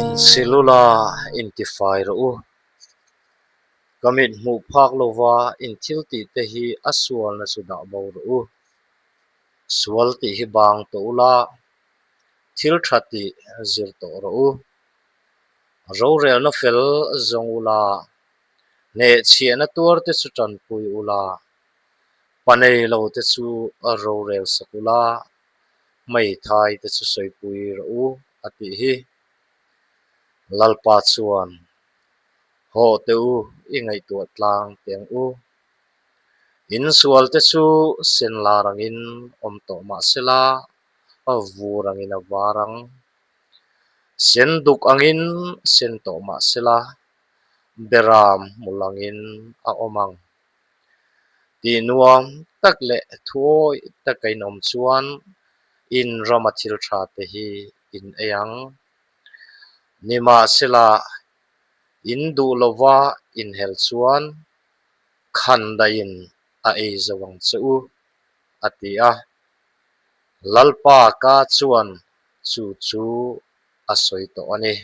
Insilula intifai rawh u. Ka mit hmuh phak lova in thil tih te hi a sualna chu dah bo rawh u. Sual tih hi bang tawh ula, thil tha tih zir tawh rawh u. Rorelna fel zawng ula, hnehchhiahna tuar te chu tanpui ula, pa nei lo te chu rorel sak ula, hmeithai te chu sawipui rawh u a tih hi. Lalpa chuan, Haw teh u, i ngaihtuah tlang teh ang u. In sual te chu sen lar angin awm tawh mah sela, vur angin a var ang. Sen duk angin sen tawh mah sela, beram hmul angin a awm ang. Tih nuam tak leh thuawi taka in awm chuan in rama thil tha te hi in ei ang. Nimahsela, in duh lova inhel chuan khan daihin a ei zo ang che u, a ti a. Lalpa ka chuan chu chu a sawi tawh a ni.